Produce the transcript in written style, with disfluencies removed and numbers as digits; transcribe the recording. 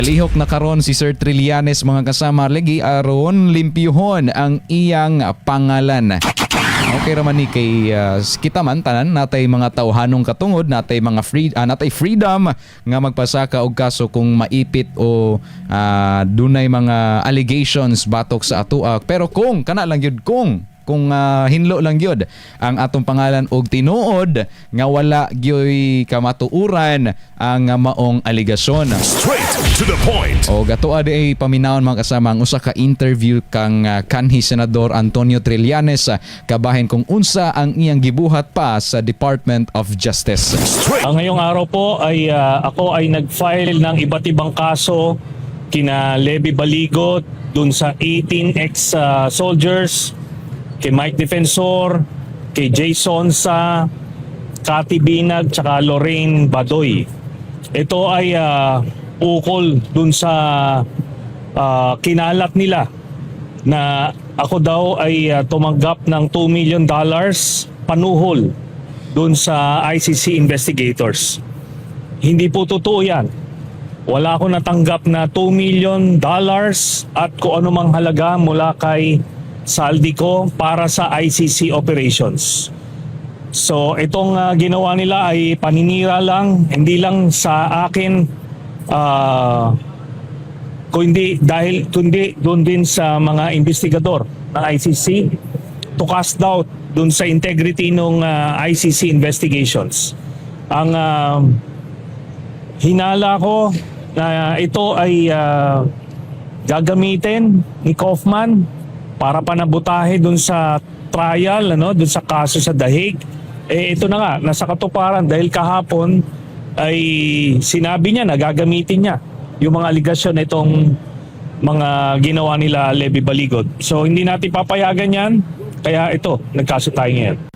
Lihok na karon si Sir Trillanes, mga kasama, lagi aron limpyuhon ang iyang pangalan. Okay ra man ni kay kita man tanan natay mga tawhanong katungod, natay mga free natay freedom nga magpasaka og kaso kung maipit o dunay mga allegations batok sa atoa. Pero kung kana lang gyud, kung hinlo lang gyud ang atong pangalan og tinuod nga wala gyoy kamatuoran ang maong aligasyon. Straight to the point. O atoa diay paminawon, mga kasama, ang usa ka interview kang kanhi Senador Antonio Trillanes kabahin kung unsa ang iyang gibuhat pa sa Department of Justice. Straight Ang ngayong araw po ay ako ay nag-file ng iba't ibang kaso kina Levi Baligod, dun sa 18 ex-soldiers, kay Mike Defensor, kay Jason sa Cathy Binag, tsaka Lorraine Badoy. Ito ay ukol dun sa kinalat nila na ako daw ay tumanggap ng $2 million panuhol dun sa ICC investigators. Hindi po totoo yan. Wala akong natanggap na $2 million at kung anumang halaga mula kay Zaldy Co para sa ICC operations. So itong ginawa nila ay paninira lang, hindi lang sa akin kundi doon din sa mga investigador ng ICC to cast doubt doon sa integrity ng ICC investigations. Ang hinala ko na ito ay gagamitin ni Kaufman para panabutahe doon sa trial, ano, doon sa kaso sa The Hague. Eh ito na nga, nasa katuparan dahil kahapon ay sinabi niya na gagamitin niya yung mga aligasyon na itong mga ginawa nila Levi Baligod. So hindi natin papayagan yan. Kaya ito, nagkaso tayo ngayon.